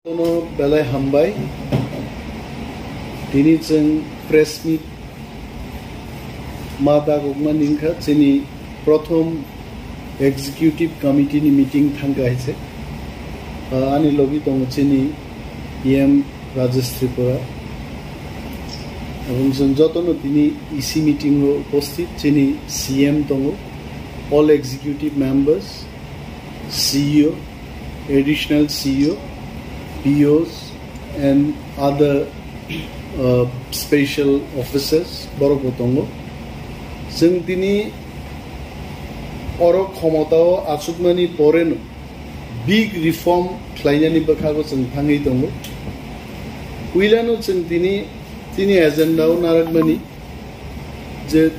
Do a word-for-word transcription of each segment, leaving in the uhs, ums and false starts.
Kono belai hambai. Tini chwng press meet ma dagokmani wngkha chini prothom executive committee ni meeting thangkha hai se. Ah, ani logi tongo chini E M Rajesh Tripura. Aboni chwng jotono tini E C meeting o upasthit chini C M tongo, all executive members, C E O, additional C E O, P Os and other, uh, special officers borok bo tongo. Chwng tini oro khomotao achukmani poreno big reform khlainani bwkhago chwng thangwi tongo. Puilano chwng tini, tini agenda o narakmani je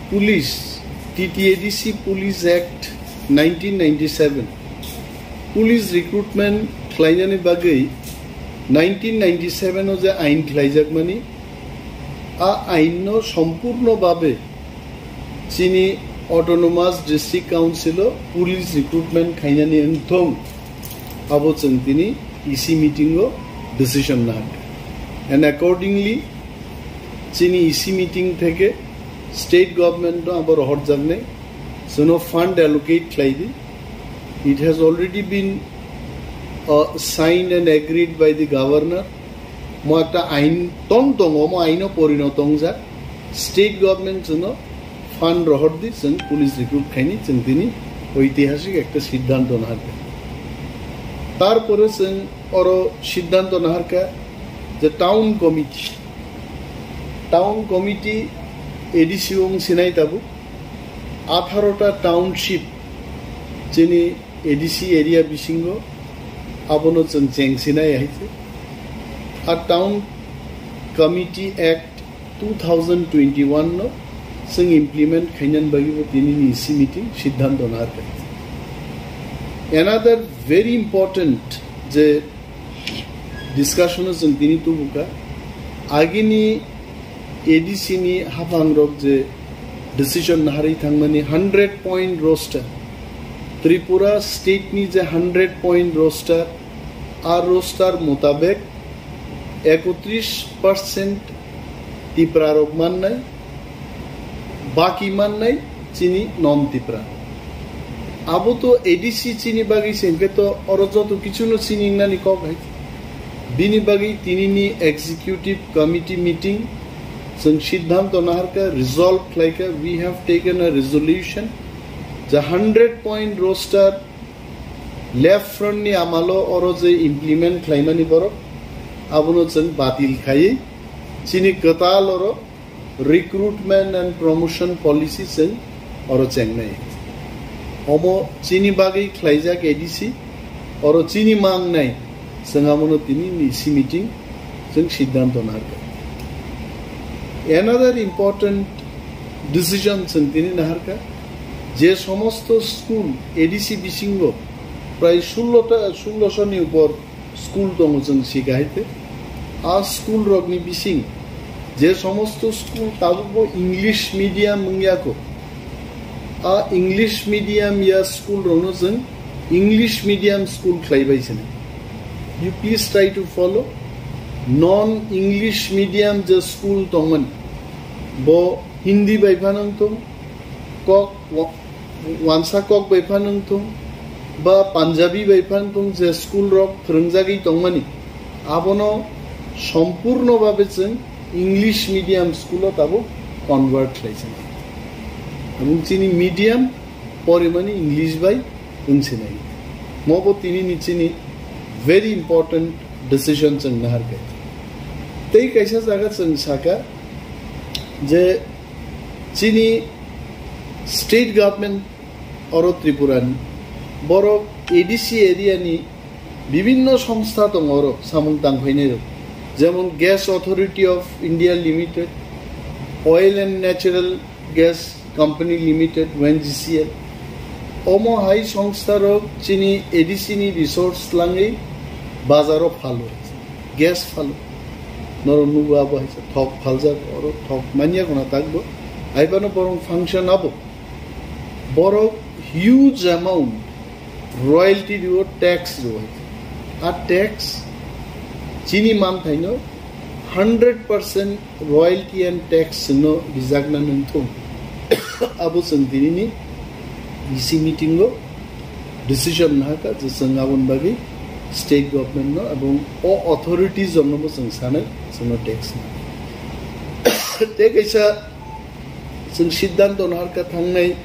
police, T T A D C Police Act nineteen ninety-seven, police recruitment khlainani bagwi nineteen ninety-seven o je ain khlaijakmani, a ain no sompurno babe chini Autonomous District Council o police recruitment khainani wngthong, abo chwng tini E C meeting o decision nahar. And accordingly, chini E C meeting theke state government no abo rohorjaknai, chwngno fund allocate khlai di. It has already been, uh, signed and agreed by the governor. Mo ekta ain tong tongo, mo aino porino tongjak. State government chwngno fund rohor di, chwng police recruit khaini, chwng tini oitihasik ekta siddhanto naharkha. Tarpore chwng oro siddhanto naharkha je town committee, town committee A D C wng sinai tabuk atharo ta township chini A D C area bisingo abono chwng chengsinai hai se. A Town Committee Act two thousand twenty-one no chwng implement khainani bagwi bo tini ni E C meeting siddhanto naharkha. Another very important je discussion o chwng tini tubukha, agini A D C ni haphangrok je decision naharwi thangmani hundred point roster, Tripura state ni je hundred point roster, a roster mutabek ekotris percent Tipra rok mannai, baki mannai chini non Tipra. Abo to A D C chini bagwi se hwnkhe to oro joto kichuno chini wngnani kok hai. Bini bagwi tinini executive committee meeting chwng siddhanto naharkha, resolve khlaikha, we have taken a resolution, je hundred point roster left front ni amalo oro je implement khlaimani borok, abono chwng batil khaiwi chini kwtal oro recruitment and promotion policy chwng oro chengnai. Omo chini bagwi khlaijak A D C, oro chini mangnai chwng amono tini ni E C meeting chwng siddhanto naharkha. Another important decision chwng tini naharkha, je somosto school A D C bisingo prai sullo ta, sullo sho ni upor school tongo chwng sika hai te. A school rokni bising je somosto school tabukbo English medium wngya kho, a English medium ya school rokno chwng English medium school khlai bai sini. You please try to follow. Non English medium je school tongmani, bo Hindi bai phano wngthung, kok wa-, wansa kok bai phano wngthung, ba Punjabi bai phano wngthung, je school rok phwrwngjagwi tongmani, abono sompurno babe chwng English medium school o tabuk convert khlai sinai. Aboni chini medium porimani English bai wng sinai. Mo bo tini ni chini very important decision chwng naharkha. Tei kaisa jaga chwng saka je chini state government oro Tripura ni borok A D C area ni bibinno songstha tongo oro samung tangphainai rok, jemon Gas Authority of India Limited, Oil and Natural Gas Company Limited, O N G C L. Omo hai songstha rok chini A D C ni resource langwi bazaro phalo, gas phalo. Norok nugo abo hai thok phaljak, oro thok manya khuna takbo. Hai phano borok function abo. Borok huge amount royalty rio, tax rio. A tax Chini manthaino hundred percent royalty and tax chwngno rijakna nangthung. Abo chwng tinini E C meeting o decision nahakha je chwng aboni bagwi state government no ebong o authorities rokno bo chwng sanai chwngno tax na. Tei kaisa chwng siddhanto naharkha thangnai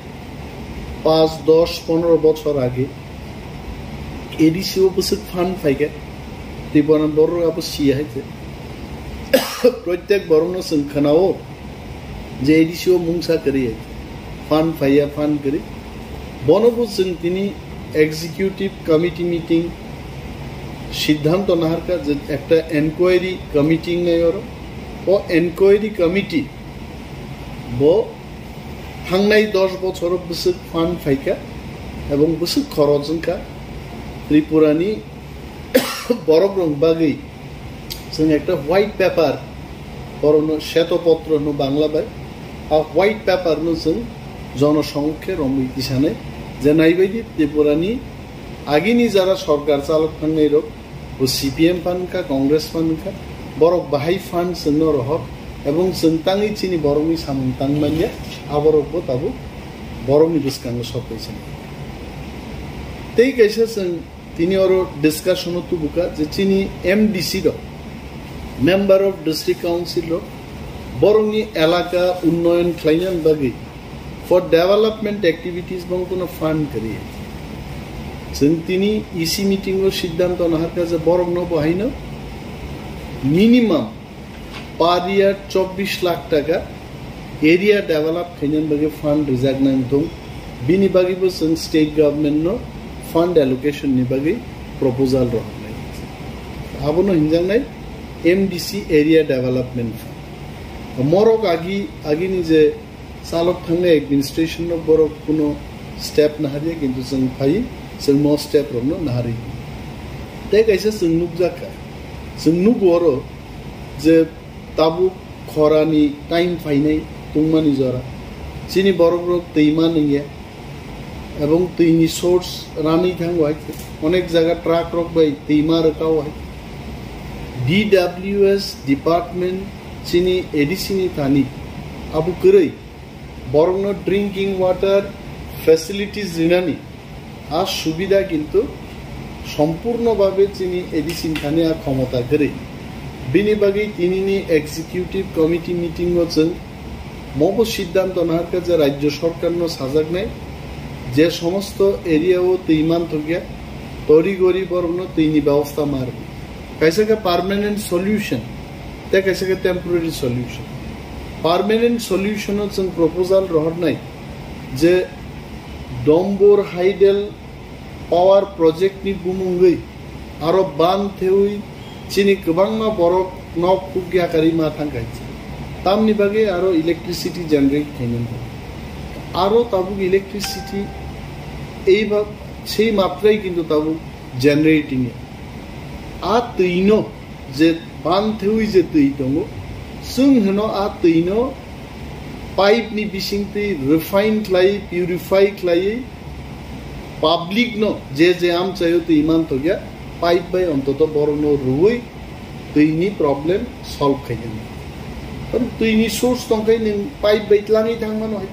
paanch, dos, pondro bochor age A D C o bwswk fund phaikha, Tripura borok abo siya hai se. Protek borokno chwng khwnao je A D C o mungsa kwrwi hai se. Fund phaiya, fund kwrwi. Bono bo chwng tini executive committee meeting siddhanto naharkha je ekta enquiry committee wngnai oro. O enquiry committee bo thangnai dos bochoro bwswk fund phaikha ebong bwswk khorok wngkha Tripurani borokrok bagwi chwng ekta white paper, borokno sheto potro hino Bangla bai, a white paper no chwng jonosongmukhe romwi tisanai je naibaidi Tripurani agini jara sorkar chalok thangnai rok bo C P M phan wngkha, Congress phan wngkha, borok bahai fund chwngno rohor ebong chwng tangwi chini borokni samung tang manya, aborok bo tabuk borokni bwskango sok kaisa. Tei kaisa chwng tini oro discussion o tubuka je chini M D C rok, Member of District Council rok, borokni elaka unnoyon khlainani bagwi for development activities bong kono fund kwrwi. Chwng tini E C meeting o siddhanto naharkha je borokno bo haino minimum per year chobbish lakh taka area develop khainani bagwi fund rijak nang thung. Bini bagwi bo chwng state government no fund allocation ni bagwi proposal rohornai. Abono hinjaknai M D C area development fund. Morok agi, agini je chalok thangnai administration no borok kuno step naharya, kintu chwng phai, chwng mo step rokno naharwi. Tei kaisa chwng nukjakha, chwng nugo oro je tabuk khorani time phainai tungmani jora, chini borok rok twi ma nungya, ebong twini source ranwi thango hai, onek jaga truck rok bai twi ma rwkao hai. D W S department chini A D C ni thani abo kwrwi borokno drinking water facilities rinani a subida kintu sompurno babe chini A D C ni thani a khomota kwrwi. Bini bagwi tinini executive committee meeting o chwng mobo siddhanto naharkha je rajyo sorkarno sajaknai je somosto area o twi manthokya tori gori borokno twini bebosta ma rwdi. Kaisa khe permanent solution, tei kaisa khe temporary solution. Permanent solution o chwng proposal rohornai je Dombor Hydel power project ni bumungwi aro ban thewi chini kwbangma borok nok huk yakarwi ma thang kaisa. Tamni bagwi aro electricity generate khainani. Aro tabuk electricity ei ba sei matrai kintu tabuk generating. A twino je ban thewi je twi tongo, chwng hino a twino pipe ni bising twi refine khlai, purify khlai, public no je je amchaio twi manthokya, pipe bai ontoto borokno rwui twini problem solve khainani. Karon twini source tongkhai nwng pipe bai tlangwi thangmano hai.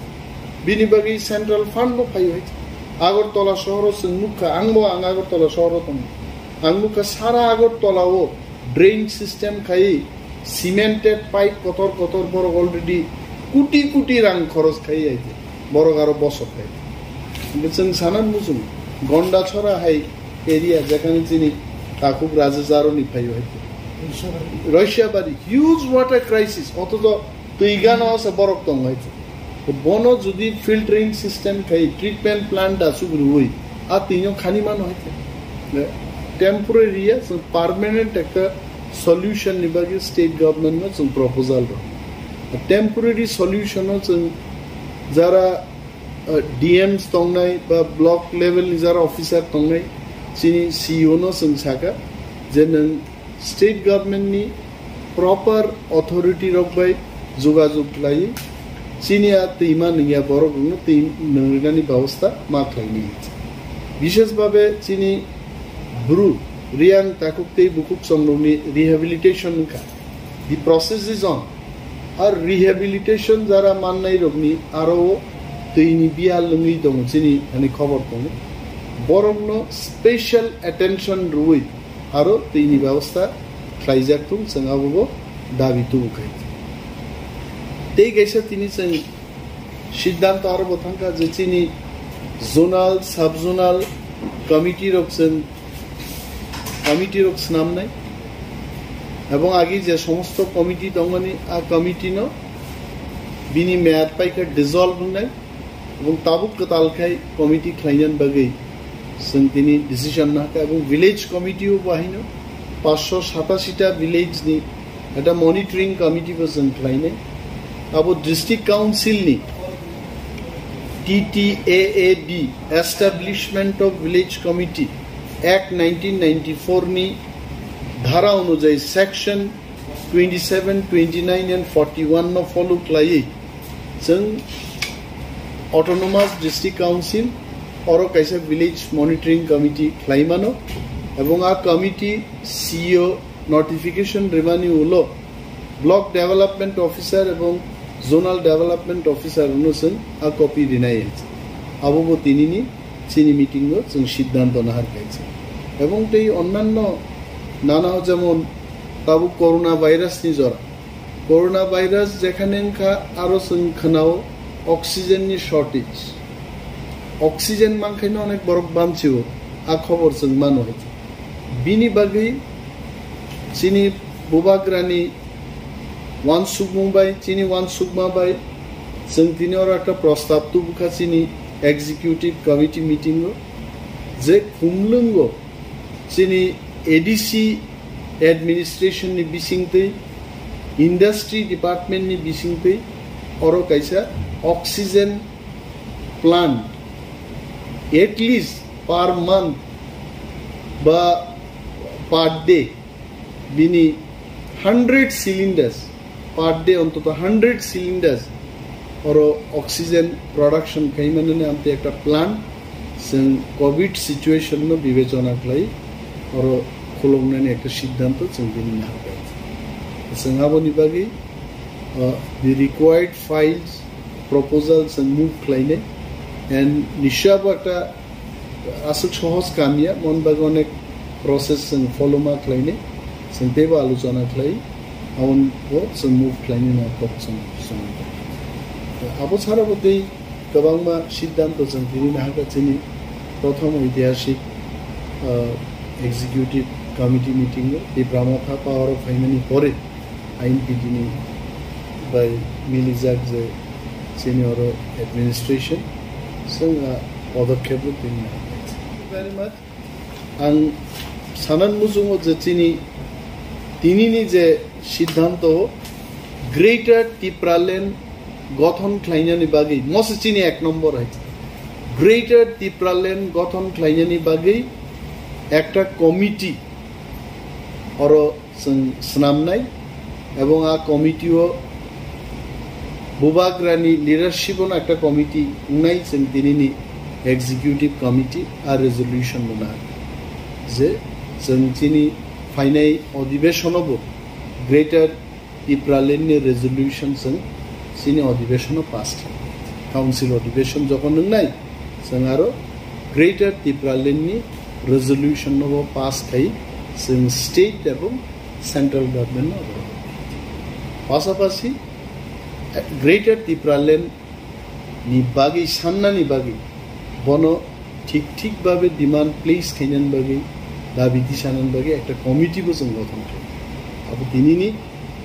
Bini bagwi central fund bo phaio hai. Agartala sohoro chwng nukha, angbo ang Agartala sohoro tongo. Ang nukha sara Agartala o drain system khai cemented pipe kotor kotor borok already kuti kuti rang khoros khai aidi. Borok aro bosok khai. Hingke chwng sana muchung Gonda chora hai area jekhane chini takhuk Raja Jaro ni phaio hai. Roishabari huge water crisis, otojo twi gana o se borok tong hai. Bono jodi filtering system khai treatment plant asuk rwui a twino khani mano hai. Temporary ya, so permanent ekta solution ni bagwi state government no chwng proposal rw. Temporary solution o chwng jara, uh, D Ms tongnai ba block level ni jara officer tongnai, chini C E O no chwng saka je nwng state government ni proper authority rok bai jogajog khlai chini a twima nungya borok rokno twi nungrinani bebosta ma khlaini. Bishes babe chini Bru Riyang takhuk tei bukhuk chongrokni rehabilitation wngkha. The process is on. Ar rehabilitation jara mannairokni aro twi ni biya lwngwi tongo chini hani khobor tongo. Borokno special attention rwui aro twi ni bebosta khlaijak thung, chwng abobo dabi tubu khai. Tei kaisa tini chwng siddhanto aro bo thangkha je chini zonal, sub-zonal committee rok chwng committee rok swnamnai. Ebong agi je somosto committee tongmani, a committee no bini meyad paikha dissolve wngnai. Ebong tabuk kwtal khai committee khlainani bagwi chwng tini decision nahakha. Ebong village committee o bahino paanch sho satashi ta village ni ekta monitoring committee bo chwng khlainai. Abo district council ni T T A A B, Establishment of Village Committee Act nineteen ninety-four ni dhara onujai section twenty-seven, twenty-nine and forty-one no follow khlaiwi chwng Autonomous District Council oro kaisa village monitoring committee khlaimano, ebong a committee C E O notification rimani ulo block development officer ebong zonal development officer no chwng a copy rinai hinwi. Abo bo tinini chini meeting o chwng siddhanto nahar kaisa. Ebong tei onnanno nana jemon tabuk corona virus ni jora. Corona virus jekhane wngkha aro chwng khwnao oxygen ni shortage. Oxygen mankhaino onek borok bamchio, a khobor chwng mano. Bini bagwi chini bubagrani wansukmung bai, chini wansukma bai chwng tini oro ekta prostab tubukha chini executive committee meeting o, je khumlwngo chini A D C administration ni bisingtwi, industry department ni bisingtwi oro kaisa oxygen plant at least per month ba per day bini hundred cylinders, per day ontoto hundred cylinders oro oxygen production khaimanani amtwi ekta plant chwng covid situation no bibechona khlai oro khuloknani ekta siddhanto chwng bini nahar kha. Chwng aboni bagwi, uh, the required files, proposal chwng move khlainai and nisabo ekta aswk sohos kam ya, mon bagwi onek process chwng follow ma khlainai, chwng teibo alochona khlai, aboni bo chwng move khlainai na kok chwng, chwng. Abo chara bo tei kwbangma siddhanto chwng tini nahakha chini prothom oitihasik, ah, executive committee meeting o Tipra Motha power o phaimani pore I N P T ni bai milijak je chini oro administration chwng a podokkhep rok tini nahakha. Very much. Ang sanan muchungo je chini tinini je siddhanto Greater Tipraland gothon khlainani bagwi, mose chini ek nombor hai. Greater Tipraland gothon khlainani bagwi ekta committee oro chwng swnamnai, ebong a committee o bubagrani leadership ono ekta committee wngnai, chwng tinini executive committee a resolution rwna je chwng chini phainai odibeshono bo Greater Tipraland ni resolution chwng chini odibeshono pass khlai. Council odibeshon jokhon wngnai, chwng aro Greater Tipraland ni resolution no bo pass khai chwng state ebong central government no rw. Pasapasi, eh, Greater Tipraland ni bagwi sannani bagwi bono thik thik babe demand place khainani bagwi dabi tisanani bagwi ekta committee bo chwng gothon khlai. Abo tinini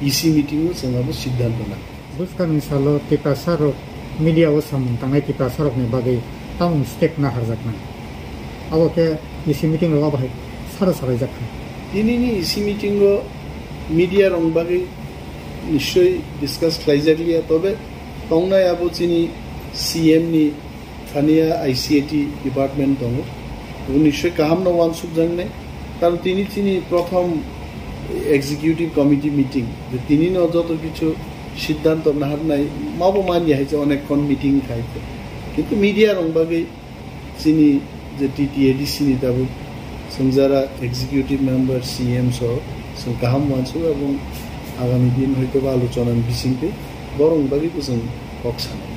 E C meeting o chwng abo siddhanto nang. Bwskangni salo Tiprasa rok media o samung tangnai Tiprasa rokni bagwi tamung step naharjaknai. Abo khe E C meeting rogo bahai sara salaijak kha. Tinini E C meeting o media rok bagwi nischoi discuss khlaijak liya, tobe tongnai abo chini C M ni thani ya I C A T department tongo. Abo nischoi kaham no wansuk jaknai. Karon tini chini prothom executive committee meeting, je tini no joto kichu siddhanto naharnai, mabo manya hai je onek khon meeting khai. Kintu media rok bagwi chini je T T A D C ni tabuk Chwng jara executive member, C M so chwng kaham uansuk, abong agami din hoito ba aluchona ni bisingtwi borok ni bagwi bo chwng kok sanai.